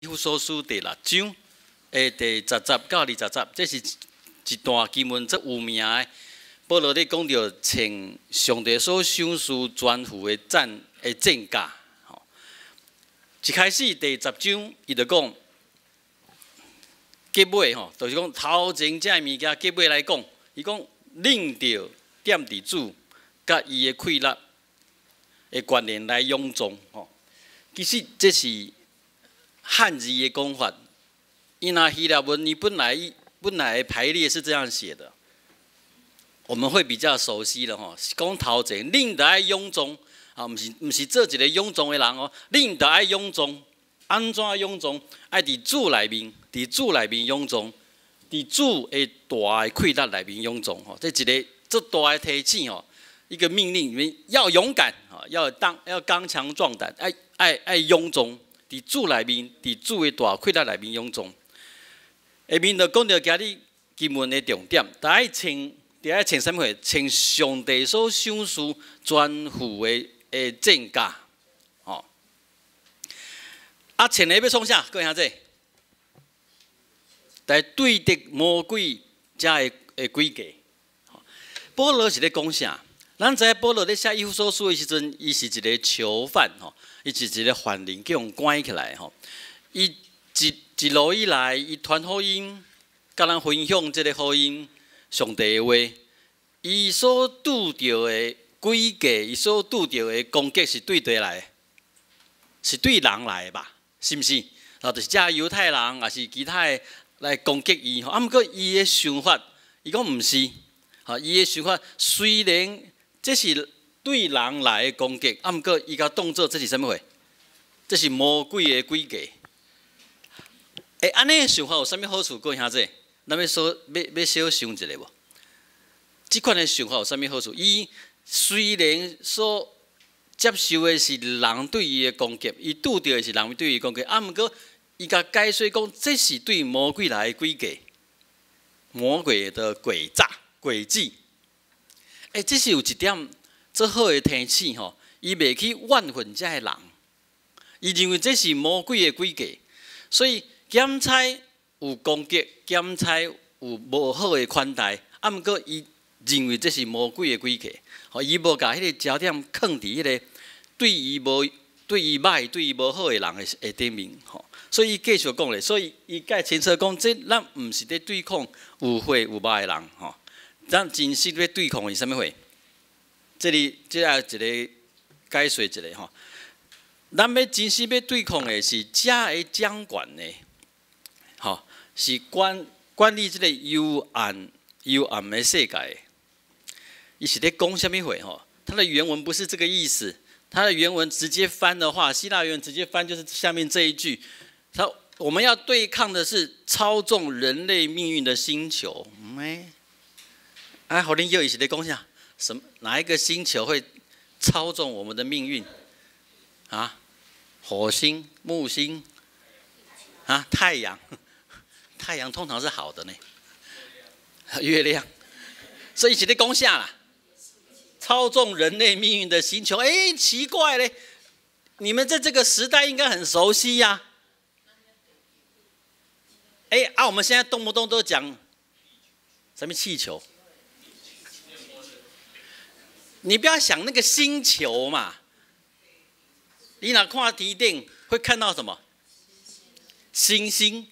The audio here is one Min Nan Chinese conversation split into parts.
弗所書第六章的第10節到20節，這是一段經文，足有名的。保羅咧講著穿上帝所賞賜全副的戰的戰甲。吼，一開始第十章，伊就講結尾吼，就是講頭前這个物件結尾來講，伊講恁著踮佇主佮伊的氣力的權能來勇壯吼。其實這是漢字的講法，伊若希臘文，伊本來的排列是這樣寫的，我們會比較熟悉的吼。講頭前，恁著愛勇壯啊，毋是做一個勇壯的人哦，恁著愛勇壯，按怎勇壯？愛佇主內面，佇主內面勇壯，佇主的大的氣力內面勇壯吼。這一個足大的提醒吼，一個命令，你們要勇敢，要剛強壯膽，愛勇壯，佇主內面，佇主的大氣力內面勇壯。下面就講著今日經文的重點，著愛穿，著愛穿啥物貨？穿上帝所賞賜全副的戰甲，吼。啊，穿來欲創啥？各位兄弟，來對敵魔鬼遮的詭計。保羅是咧講啥？咱知影保羅咧寫以弗所書的時陣，伊是一個囚犯吼，伊是一個犯人，叫予關起來吼。伊一路以來，伊傳福音，佮咱分享這个福音，上帝的話。伊所拄著的詭計，伊所拄著的攻擊是對佗來的？是對人來的吧？是毋是？啊，就是遮猶太人，抑是其他的來攻擊伊吼。啊，毋過伊的想法，伊講毋是，吼，伊的想法雖然這是對人來的攻擊，啊，毋過伊共當做這是啥物貨？這是魔鬼的詭計。欸，按呢想法有啥物好處？各位兄弟，咱欲說欲小想一下無？這款的想法有啥物好處？伊雖然所接受的是人對伊的攻擊，伊拄著的是人對伊攻擊，啊，毋過伊共解釋講，這是對魔鬼來的詭計，魔鬼的詭詐、詭計。欸，這是有一點足好的提醒吼，伊袂去怨恨遮个人，伊認為這是魔鬼的詭計，所以檢查有攻擊，檢查有無好的款待，啊，毋過伊認為這是魔鬼的詭計，吼，伊無共彼个焦點囥佇彼个對伊無對伊䆀、對伊無好的人的頂面，吼，所以伊繼續講咧，所以伊解清楚講，這咱毋是咧對抗有血有肉的人，吼，咱真實咧對抗的是啥物貨？這裡這也一个解說一下吼，咱欲真實欲對抗的是遮个掌權的。吼，是管理這个幽暗的世界。伊是咧講啥物貨？吼，它的原文不是這個意思。它的原文直接翻的話，希臘原文直接翻就是下面這一句。他我們要對抗的是操縱人類命運的星球。沒，哎，好，恁有意是咧講啥？什麼？哪一個星球會操縱我們的命運？啊？火星、木星？啊？太陽？太陽通常是好的呢。月亮，所以是咧講啥啦？操縱人類命運的星球，哎，奇怪嘞！你們在這個時代應該很熟悉呀。哎啊，我們現在動不動都講什麼氣球？你不要想那個星球嘛，你若看天頂會看到什麼？星星。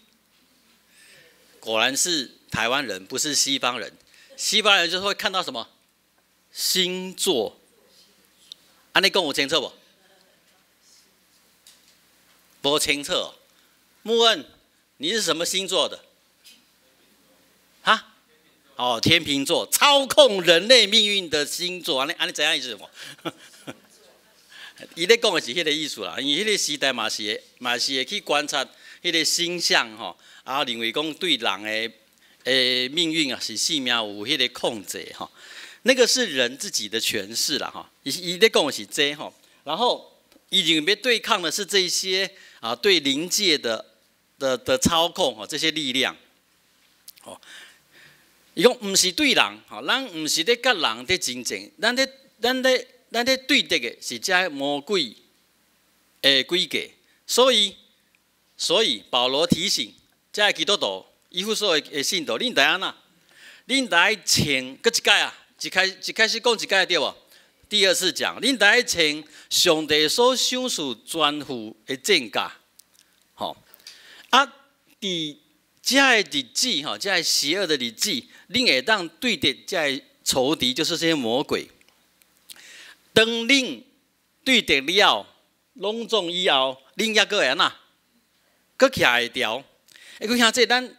果然是台灣人，不是西方人。西方人就會看到什麼？星座。按呢講有清楚無？無清楚。穆恩，你是什麼星座的？哈？哦，天秤座，操控人類命運的星座。按呢按呢知影意思無？伊咧講的是彼个意思啦，因為彼个時代嘛是會去觀察彼个星象吼，啊，認為講對人的命運啊是性命有彼个控制吼。那個是人自己的詮釋啦吼。伊咧講的是這吼，然後伊認為欲對抗的是這些啊對靈界的操控吼，這些力量。哦，伊講毋是對人吼，咱毋是咧佮人佇爭戰，咱咧對敵的是遮魔鬼的詭計，所以所以保羅提醒，遮的基督徒，以弗所的信徒，恁著按怎？恁著愛穿閣一擺啊？一開始講一擺對無？第二次講，恁著愛穿上帝所賞賜全副的戰甲，吼啊！佇遮的日子，吼，遮的邪惡的日子，恁會當對敵遮的仇敵，就是這些魔鬼。當恁對敵了，攏總以後，恁猶閣會按怎？閣徛會牢。欸，閣兄弟，咱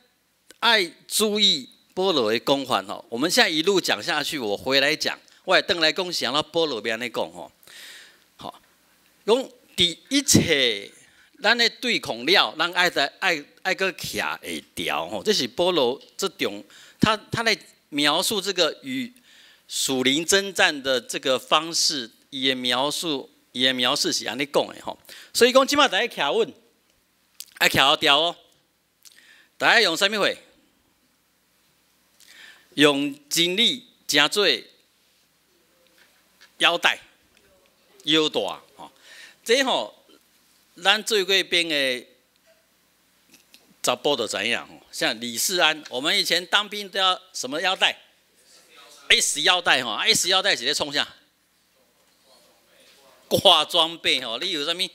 愛注意保羅的講法吼。我們現在一路講下去，我回來講，我會轉來講是按怎保羅欲按呢講吼。好，講佇一切咱咧對抗了，咱愛在愛愛閣徛會牢吼。這是保羅這種，他來描述這個與屬靈爭戰的這個方式，伊的描述是按呢講的吼。所以講，這擺著愛徛穩，愛徛牢哦。著愛用啥物貨？用真理成做腰帶、腰帶吼。這吼，咱做過兵的查埔就知影吼。像李世安，我們以前當兵都要什麼腰帶？S 腰帶吼，S 腰帶是咧創啥？掛裝備吼，你有啥物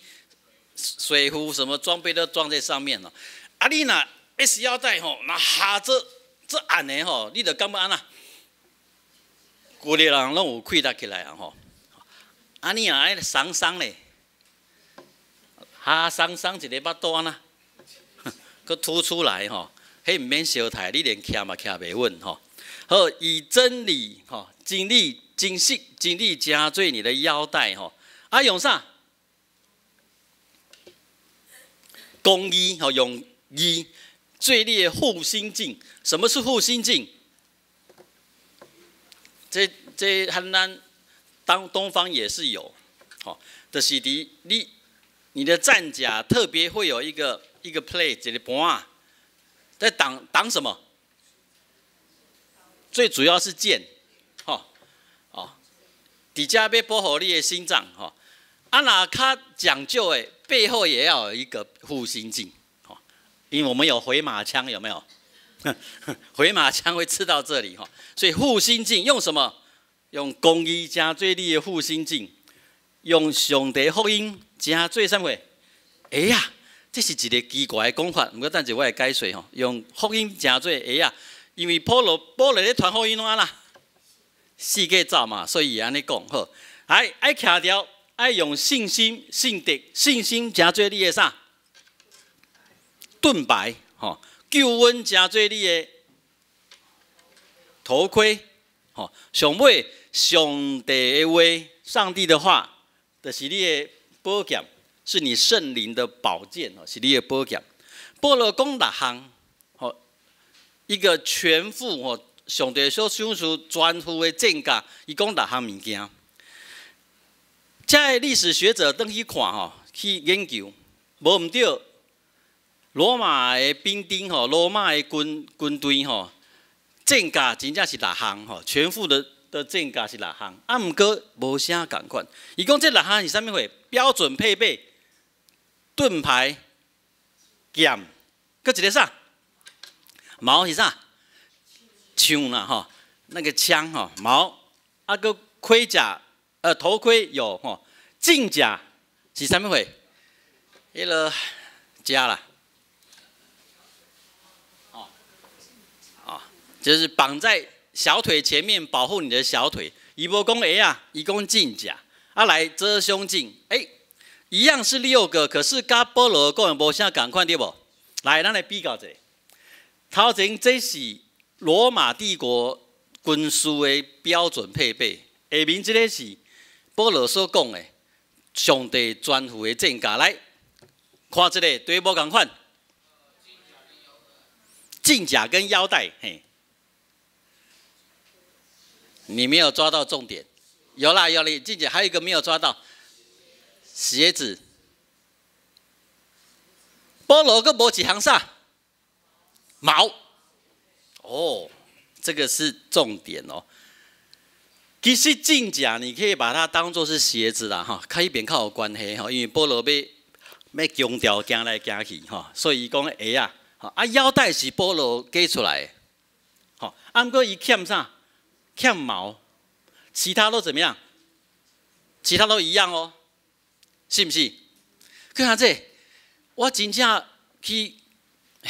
水壺什麼裝備都裝在上面咯。啊，你若 S 腰帶吼，若下這這按的吼，你就感覺按怎？規个人攏有氣力起來啊吼。啊，你若愛鬆鬆咧，哈鬆鬆一个腹肚按怎？閣凸出來吼，彼毋免相刣，你連徛嘛徛袂穩吼。好，以真理吼，真理、真實、真理成做你的腰帶吼。啊，用啥？公義吼，用義做你的護心鏡。什麼是護心鏡？這和咱當東方也是有，吼，就是佇你的戰甲特別會有一個 plate，一個盤仔，在擋擋什麼？最主要是劍，吼，哦，佇遮欲保護你的心臟，吼，啊，若較講究的，背後也要有一個護心鏡，吼，因為我們有回馬槍，有沒有？回馬槍會刺到這裡，吼，所以護心鏡用什麼？用公義成做你的護心鏡，用上帝福音成做啥物？哎呀，這是一個奇怪的講法，毋過等陣我會解釋吼。用福音成做鞋仔，因為保羅咧傳福音攏按怎？四界走嘛，所以伊按呢講好。愛徛牢，愛用信心、信德、信心成做你的啥？盾牌吼，救恩成做你的頭盔吼。上尾上帝的話，上帝的話，就是你的寶劍，是你聖靈的寶劍哦，是你的寶劍。保羅講六項，吼，一個全副吼，上帝所賞賜全副的戰甲，伊講六項物件。遮的歷史學者轉去看吼，去研究，無毋對。羅馬的兵丁吼，羅馬的軍隊吼，戰甲真正是六項吼，全副的戰甲是六項，啊，毋過無啥仝款。伊講這六項是啥物貨？標準配備：盾牌、劍，閣一个啥？矛是啥？槍啦吼，那個槍吼，矛，啊，閣盔甲，頭盔有吼，鏡甲是啥物貨？彼个遮啦。哦，哦，就是綁在小腿前面保護你的小腿。伊無講鞋仔，伊講鏡甲。啊，來遮胸鏡，欸，一樣是六個，可是佮保羅講的無啥仝款對無？來，咱來比較者。頭前這是羅馬帝國軍事的標準配備，下面這個是保羅所講的上帝全副的戰甲。來，看這個對無仝款？鏡甲跟腰帶，嘿，你沒有抓到重點。有啦有啦，鏡甲還有一個沒有抓到，鞋子。保羅閣無一項啥？矛。哦，這個是重點哦。其實鏡甲你可以把它當做是鞋子啦，哈，較彼邊較有關係吼，因為保羅欲欲强调行来行去吼，所以伊讲鞋仔，吼啊腰带是保罗加出来的，吼，啊毋过伊欠啥？欠矛，其他都怎么样？其他都一样哦，是毋是？看下这，我真正去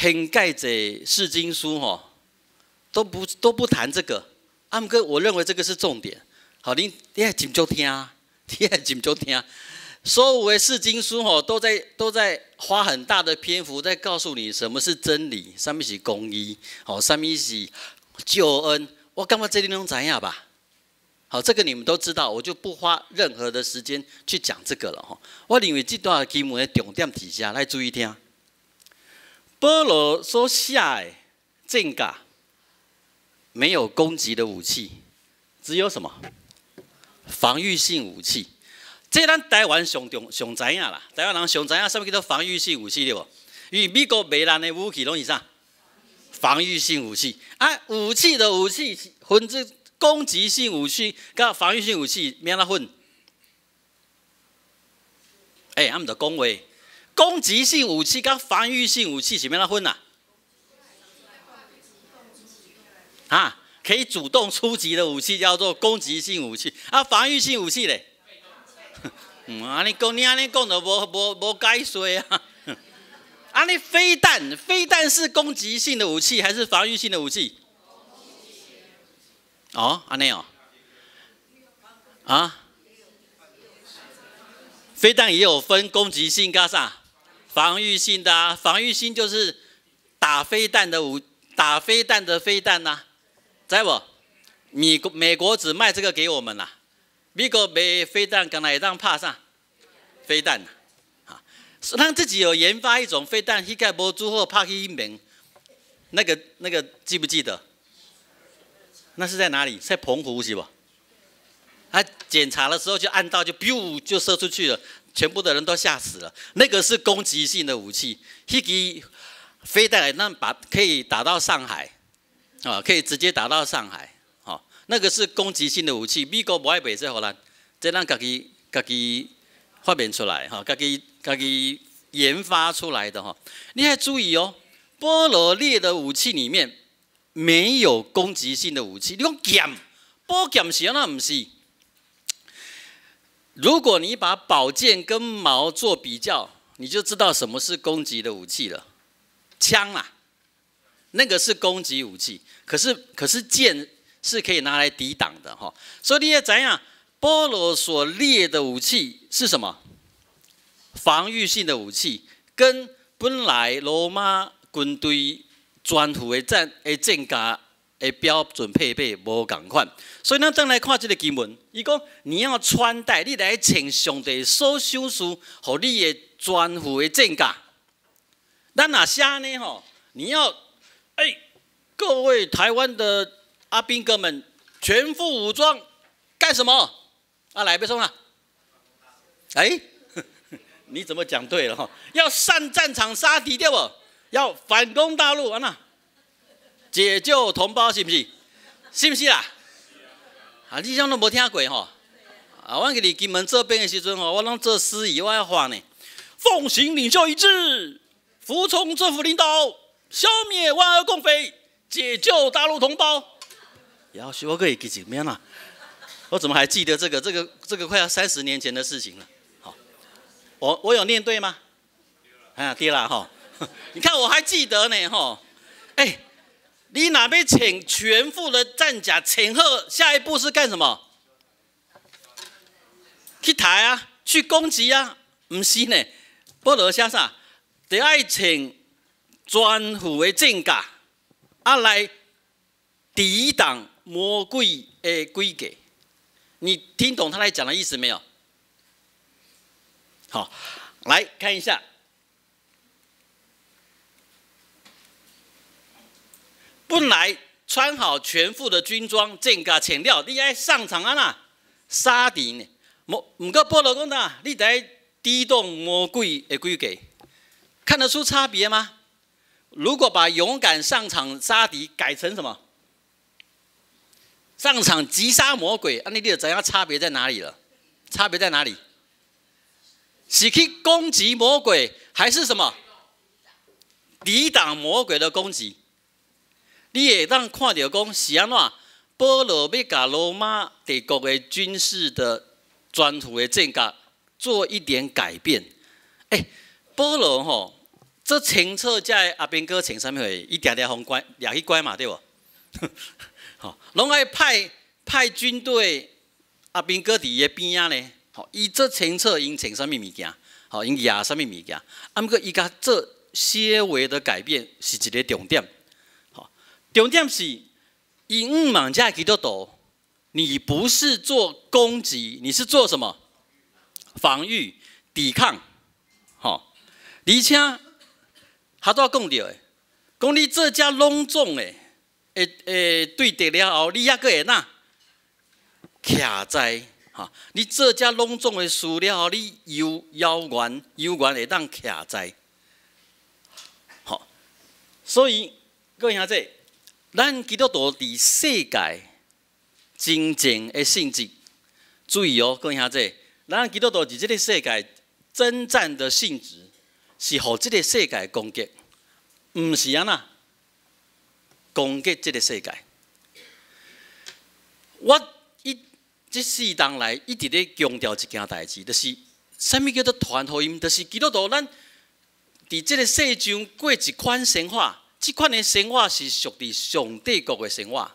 研究这释经书吼，都不谈这个，啊毋过我认为这个是重点。好，你爱斟酌听，你爱斟酌听。所有的释经书吼，都在花很大的篇幅在告诉你什么是真理，啥物是公义，吼，啥物是救恩。我感觉这你拢知影吧？好，这个你们都知道，我就不花任何的时间去讲这个了吼。我认为这段经文的重点伫遮，来注意听。保罗所写的战甲没有攻击的武器，只有什么？防御性武器。这咱台湾上重上知影啦，台湾人上知影啥物叫做防御性武器对无？因为美国卖咱的武器拢是啥？防御性武器啊，武器的武器分这攻击性武器佮防御性武器，欲按怎分？欸，啊毋著讲话，攻击性武器佮防御性武器是欲按怎分啊？啊，可以主动出击的武器叫做攻击性武器，啊，防御性武器咧？按呢讲，你按呢讲就无解说啊！啊，你飞弹，飞弹是攻击性的武器还是防御性的武器？哦，按呢哦，啊，飞弹也有分攻击性佮啥？防御性的啊，防御性就是打飞弹的飞弹呐，知无？美国只卖这个给我们啦。美国卖飞弹，敢若会当拍啥？飞弹啊，他自己有研发一种飞弹，彼个无拄好拍去彼边，那个记不记得？那是在哪里？在澎湖是无？他检查的时候就按到就 biu 就射出去了，全部的人都吓死了。那个是攻击性的武器，彼支飞弹那把可以打到上海，啊，可以直接打到上海。那个是攻击性的武器，美国无爱卖这予咱，这咱家己发明出来，哈，家己研发出来的哈。你还注意哦，保罗列的武器里面没有攻击性的武器。你讲剑，宝剑是按怎？毋是。如果你把宝剑跟矛做比较，你就知道什么是攻击的武器了。枪啊，那个是攻击武器，可是剑是可以拿来抵挡的哈。所以你欲知影，保罗所列的武器是什么？防御性的武器，跟本来罗马军队全副的战甲的标准配备无仝款。所以咱转来看这个经文，伊讲你要穿戴，你来穿上帝所赏赐予你的全副的战甲。咱若写呢吼，你要欸，各位台湾的阿兵哥们，全副武装干什么？啊，来欲创啥？欸，你怎么讲对了哈？要上战场杀敌对无？要反攻大陆啊那，解救同胞是毋是？是毋是啦？啊，你啥拢无听过吼？啊，我伫金门做兵的时阵吼，我拢做司仪，我爱喊呢，奉行领袖意志，服从政府领导，消灭万恶共匪，解救大陆同胞。夭寿，我阁会记得咩啦？我怎么还记得这个？这个快要30年前的事情了。好，我有念对吗？哎呀，对啦哈！你看我还记得呢哈。哎，你若欲穿全副的战甲，穿好，下一步是干什么？去刣啊，去攻击啊？毋是呢，保罗写啥？得爱穿全副的战甲，啊来抵挡魔鬼的诡计。你听懂他来讲的意思没有？好，来看一下。本来穿好全副的军装，战甲穿了，你爱上场按怎杀敌呢？毋过保罗讲啥？你得抵挡魔鬼的诡计，看得出差别吗？如果把勇敢上场杀敌改成什么？上场击杀魔鬼，啊，你就知影差别在哪里了？差别在哪里？是去攻擊魔鬼，還是什麼？抵擋魔鬼的攻擊。你會當看著講是按怎？保羅欲共羅馬帝國的軍事的專橫的政策做一點改變。欸，保羅吼，足清楚這个阿兵哥穿啥物貨，伊定定予關掠去關嘛，對無？吼，攏愛派軍隊阿兵哥佇伊的邊仔呢。吼，伊足清楚𪜶穿啥物物件，吼，𪜶舉啥物物件。啊，毋過伊共做些微的改變是一個重點。吼，重點是伊向望這基督徒，你不是做攻擊，你是做什麼？防禦、抵抗。吼，而且他拄講著的，講你做這攏總的，會對敵了後，你猶閣會哪徛在？吼，你做這攏總的事了後，你猶猶原猶原會當徛在。吼，所以各位兄弟，咱基督徒佇世界真正的性質，注意哦，各位兄弟，咱基督徒佇這个世界征戰的性質，是予這个世界攻擊，毋是按怎攻擊這个世界。我一這四冬來一直咧強調一件代誌，就是啥物叫做傳福音？就是基督徒咱佇這个世上過一款生活，這款的生活是屬佇上帝國的生活。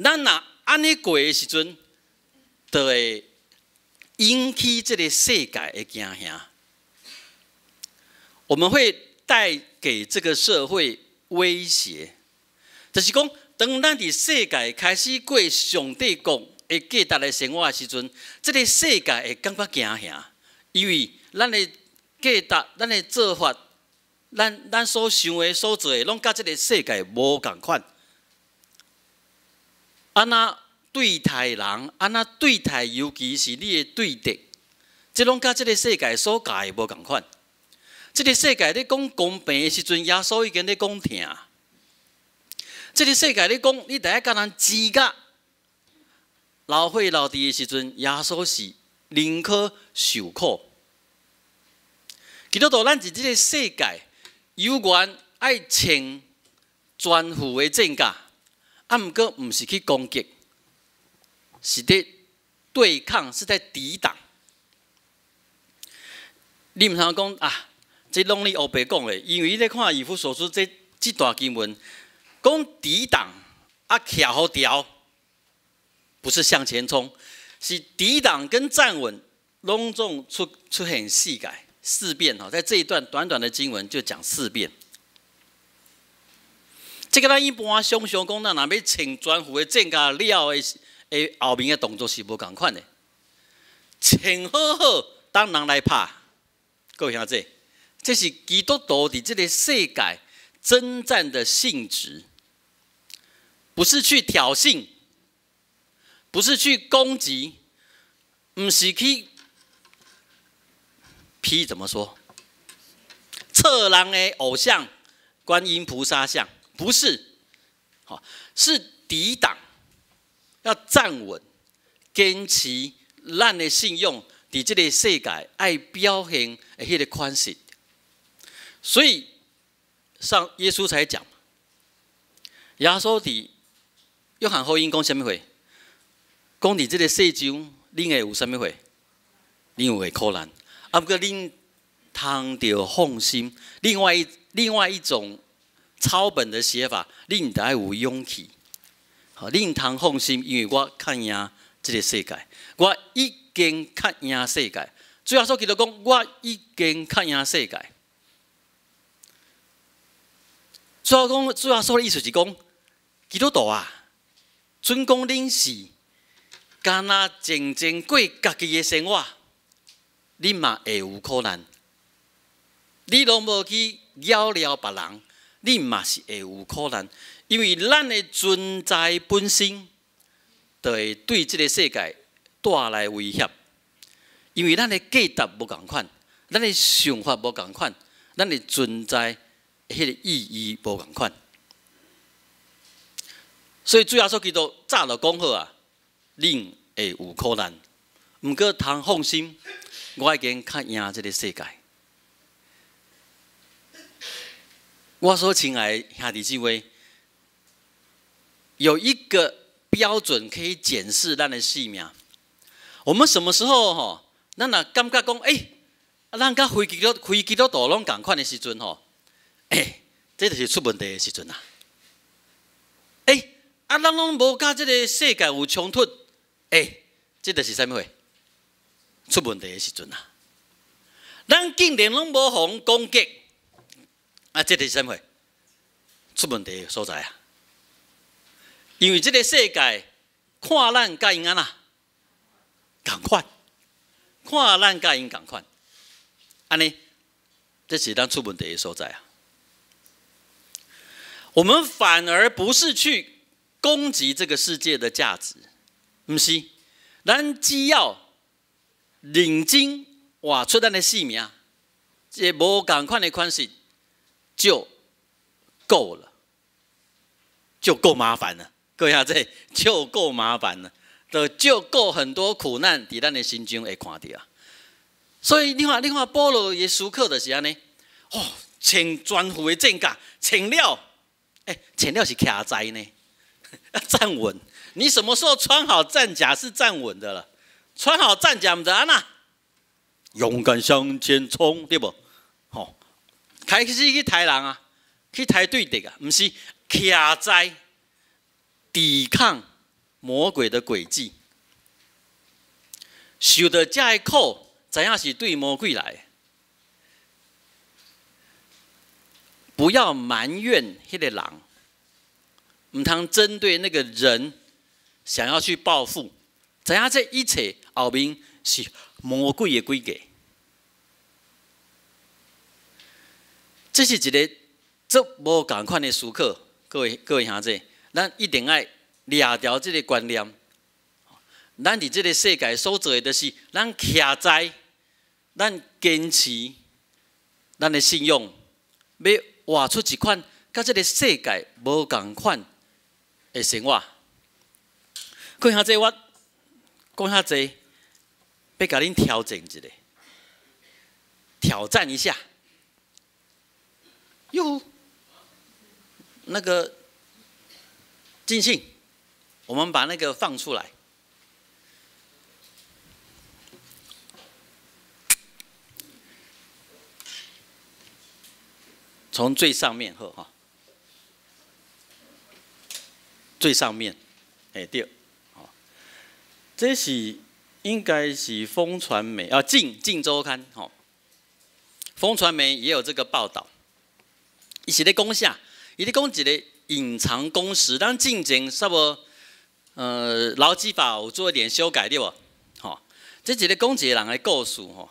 咱若按呢過的時陣，就會引起這个世界的驚嚇。我們會帶給這個社會威脅，就是講，當咱佇世界開始過上帝國的價值的生活的時陣，這个世界會感覺驚嚇，因為咱的價值、咱的做法、咱所想的、所做的，攏佮這个世界無仝款。按怎對待人，按怎對待，尤其是你的對敵，這攏佮這个世界所教的無仝款。這个世界咧講公平的時陣，耶穌已經咧講疼。這个世界咧講，你著愛共人錢甲流血流滴的時陣，耶穌是寧可受苦。基督徒，咱佇這个世界猶原愛穿全副的戰甲，啊，毋過毋是去攻擊，是佇對抗，是在抵擋。你毋通講啊，這攏你烏白講的，因為你咧看以弗所書這段經文，講抵擋啊，徛予牢，不是向前衝，是抵擋跟站穩，攏總出現四擺四遍哈，在這一段短短的經文就講四遍。這個咱一般想象講，咱若欲穿全副的戰甲了的後面的動作是無仝款的，穿好好等人來拍。各位兄弟，這是基督徒佇這个世界征戰的性質，不是去挑釁，不是去攻擊，毋是去批怎麼說？冊人的偶像，觀音菩薩像，不是，好，是抵擋，要站穩，堅持咱的信仰，佇這个世界愛表現的彼个款式。所以上耶穌才講，耶穌佇約翰福音講啥物話？講佇這个世上，恁會有啥物話？恁有會苦難，啊，毋過恁通著放心。另外一種抄本的寫法，恁著愛有勇氣。好，恁通放心，因為我較贏這个世界，我已經較贏世界。主耶穌基督講，我已經較贏世界。主要講，主耶穌的意思是講，基督徒啊，準講恁是敢若靜靜過家己的生活，你嘛會有苦難。你攏無去擾了別人，你嘛是會有苦難。因為咱的存在本身，就會對這个世界帶來威脅。因為咱的價值無仝款，咱的想法無仝款，咱的存在彼个意義無仝款。所以主耶穌基督早就講好啊，恁會有苦難，毋過通放心，我已經較贏這个世界。我所親愛的兄弟姊妹，有一個標準可以檢視咱的性命。我們什麼時候吼，咱若感覺講，欸，咱佮非基督徒攏仝款的時陣吼，欸，這就是出問題的時陣啊！欸，啊，咱攏無佮這个世界有衝突，欸，這就是啥物貨？出問題的時陣啊！咱竟然攏無予人攻擊，啊，這就是啥物貨？出問題的所在啊！因為這个世界看咱佮𪜶按怎仝款，看咱佮𪜶仝款，按呢，這是咱出問題的所在啊！我們反而不是去攻擊這個世界的價值，毋是，咱只要認真活出咱的性命，這個無仝款的款式就夠了，就夠麻煩了。各位兄弟，就夠麻煩了，就夠很多苦難佇咱的身上會看著啊。所以你看，你看保羅的思考就是按呢，哦，穿全副的戰甲，穿了，欸，穿了是徛在呢，站穩。你什麼時候穿好戰甲是站穩的了？穿好戰甲毋知按怎？勇敢向前衝，對無？吼，開始去刣人啊，去刣對敵啊，毋是徛在抵抗魔鬼的詭計，受著這个苦，知影是對魔鬼來的。不要埋怨彼个人，毋通針對那個人想要去報復，知影這一切後面是魔鬼的詭計。這是一个足無仝款的思考，各位各位兄弟，咱一定愛掠牢這个觀念。咱佇這个世界所做的，就是咱徛在，咱堅持咱的信仰，欲活出一款佮這个世界無仝款的生活。講遐濟，我講遐濟，欲共恁挑戰一下，挑戰一下。喲，那個進信，我們把那個放出來。從最上面好哈，最上面，哎對，這是應該是風傳媒啊，鏡週刊吼，風傳媒也有這個報導。伊是咧講啥？伊咧講一个隱藏工時。咱進前差不多，勞基法有做一點修改對無？吼，這一个講一個人的故事吼。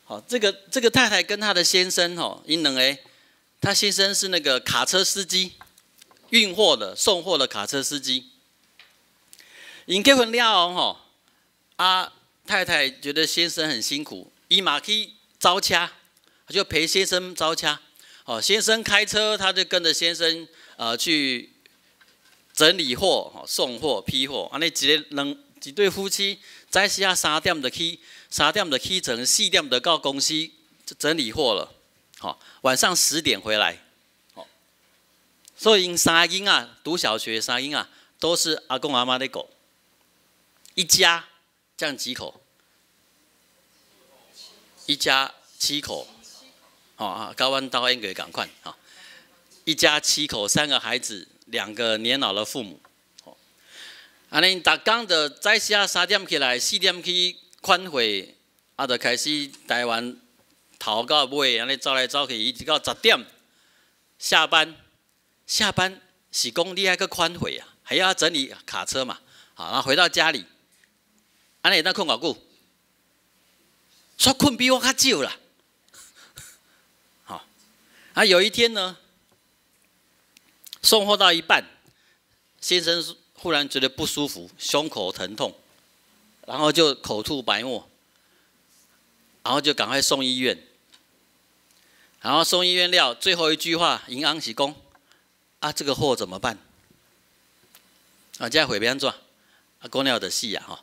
好，這個太太跟她的先生吼，𪜶兩个，他先生是那個卡車司機，運貨的、送貨的卡車司機。𪜶結婚了後吼，啊，太太覺得先生很辛苦，伊嘛去招車，就陪先生招車。哦，先生開車，他就跟着先生去整理貨、送貨、批貨。按呢一个兩一對夫妻，早時啊3點就起，3點就起床，4點就到公司整理貨了。好，晚上10點回來。好，所以𪜶三个囡仔讀小學，三个囡仔都是阿公阿嬤咧顧。一家這樣幾口？一家七口。哦啊，佮阮兜應該仝款，哈，一家七口，三個孩子，兩個年老的父母，哦，按呢，逐工就早時啊3點起來，4點去款貨，啊，就開始台灣頭到尾，按呢走來走去，一直到10點下班。下班是講你愛閣款貨啊，還要整理卡車嘛，好，然後回到家裡，按呢會當睏偌久？煞睏比我較少啦。啊，有一天呢，送貨到一半，先生忽然覺得不舒服，胸口疼痛，然後就口吐白沫，然後就趕快送醫院。然後送醫院了，最後一句話，𪜶翁是講：啊，這個貨怎麼辦？啊，這貨欲按怎？啊，講了就死啊！吼！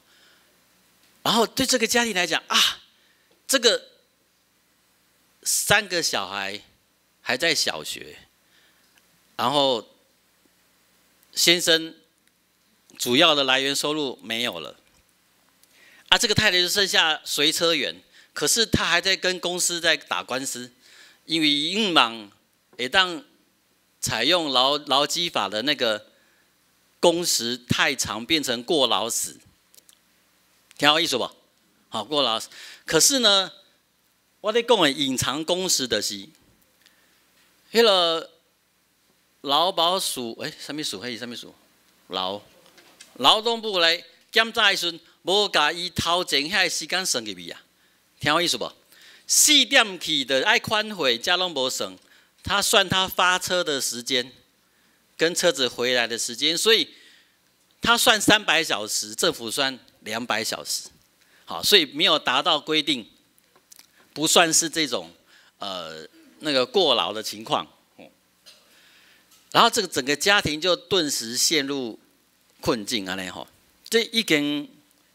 然後對這個家庭來講啊，這個三個小孩還在小學，然後先生主要的來源收入沒有了，啊，這個太太就剩下隨車員，可是他還在跟公司在打官司，因為伊望會當採用勞基法的那個工時太長，變成過勞死，聽有意思無？好，過勞死。可是呢，我咧講的隱藏工時的是，彼個勞保署，欸，啥物署？彼是啥物署？勞動部來檢查的時陣，無共伊頭前遐个時間算入去啊？聽有意思無？4點去的愛款會，遮攏無算，他算他發車的時間，跟車子回來的時間，所以他算300小時，政府算200小時，好，所以沒有達到規定，不算是這種那個過勞的情況。然後這個整個家庭就頓時陷入困境按呢吼，這已經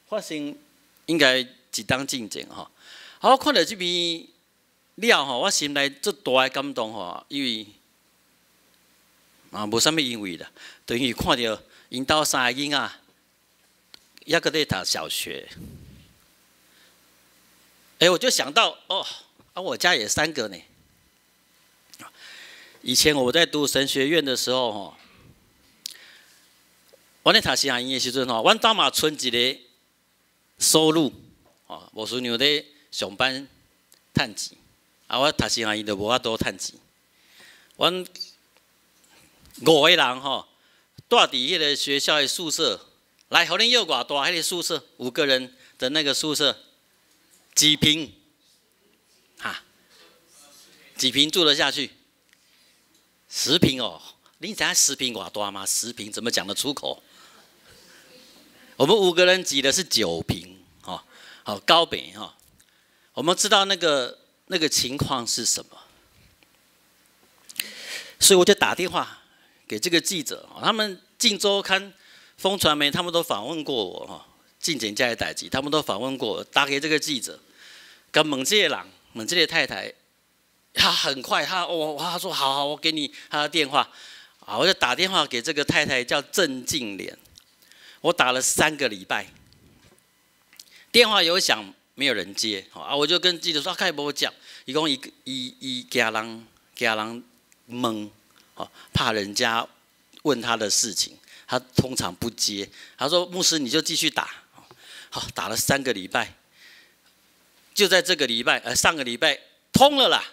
發生應該一冬進前吼。好，我看到這篇了吼，我心內足大的感動吼，因為啊無啥物因為啦，等於看著𪜶兜三個囡仔，猶閣咧讀小學。欸，我就想到哦，啊，我家也三個呢。以前我在讀神學院的時候吼，我咧讀神學院的時陣吼，阮兜嘛賰一個收入，哦，牧師娘咧上班趁錢，啊，我讀神學院就無法度趁錢。阮五個人吼，蹛佇彼個學校的宿舍，來，予恁約偌大彼個宿舍，五個人的那個宿舍，幾坪？哈？幾坪住得下去？10坪哦，你知影10坪偌大嗎？十坪怎麼講得出口？我們五個人擠的是9坪，哦，好高坪哈。我們知道那個情況是什麼，所以我就打電話給這個記者，他們《鏡週刊》、風傳媒他們都訪問過我哈，進前這个代誌，他們都訪問過我，打給這個記者，共問這個人，問這個太太。他很快，他哦，他說好好，我給你他的電話，啊，我就打電話給這個太太，叫鄭靜蓮，我打了3個禮拜，電話有響，沒有人接，啊，我就跟記者說，開無接，伊講伊伊伊驚人驚人問，怕人家問他的事情，他通常不接。他說牧師你就繼續打，好，打了三個禮拜，就在這個禮拜，上個禮拜通了啦。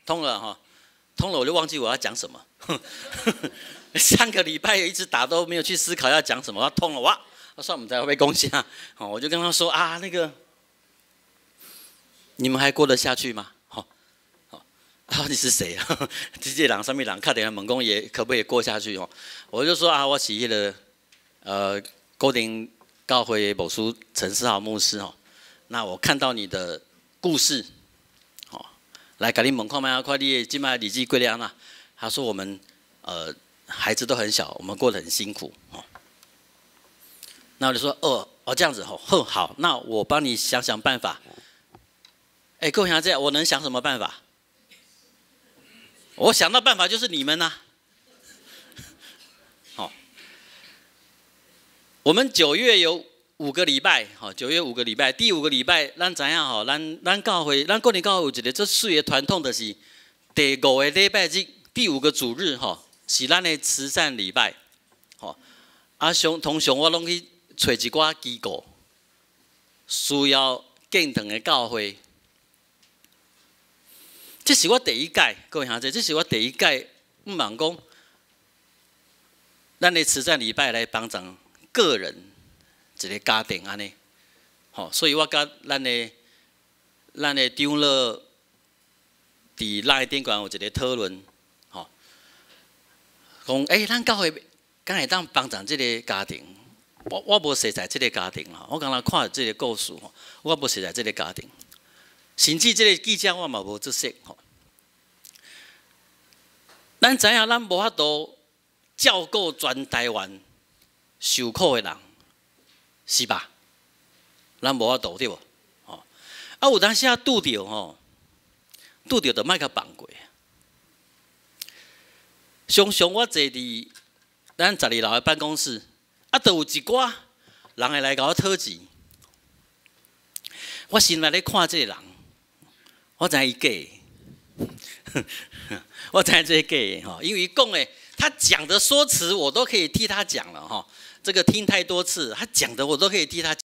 通了哈，通了我就忘記我要講什麼。上個禮拜一直打都沒有去思考要講什麼，通了哇，我說我們在會貢獻啊，我就跟他說啊，那個你們還過得下去嗎？好，好，啊你是誰啊？這個人啥物人，敲電話問講也可不可以過下去哦？我就說啊，我是彼個高林教會牧師陳思豪牧師哦。那我看到你的故事。來，共你問看覓啊？看你的這擺日子過得按怎？他說我們孩子都很小，我們過得很辛苦哦。那我就說哦哦這樣子吼，好，好，那我幫你想想辦法。哎，各位兄弟，我能想什麼辦法？我想到辦法就是你們吶。好，我們9月有五個禮拜，吼，九月五個禮拜，第五個禮拜，咱知影吼，咱教會，咱國林教會有一個足媠的傳統，就是第五個禮拜日，第五個主日，吼，是咱的慈善禮拜，吼，啊，常通常我攏去揣一寡機構，需要建堂的教會。這是我第一屆，各位兄弟，這是我第一屆，毋茫講，咱的慈善禮拜來幫助個人一個家庭按呢，吼，所以我佮咱的長老佇 LINE 頂懸有一個討論，吼，講欸，咱教會敢會當幫助這個家庭？我無熟似這個家庭吼，我敢若看這個故事吼，我無熟似這個家庭，甚至這個記者我嘛無足識吼。咱知影，咱無法度照顧全台灣受苦的人，是吧？咱無法度對無？吼，啊有當時啊拄著吼，拄著就莫共放過。常常我坐佇咱12樓的辦公室，啊，就有一寡人會來共我討錢。我心內咧看這個人，我知影伊假的，我知影這假的吼，因為伊講的，他講的說辭我都可以替他講了哈。這個聽太多次，他講的我都可以替他講。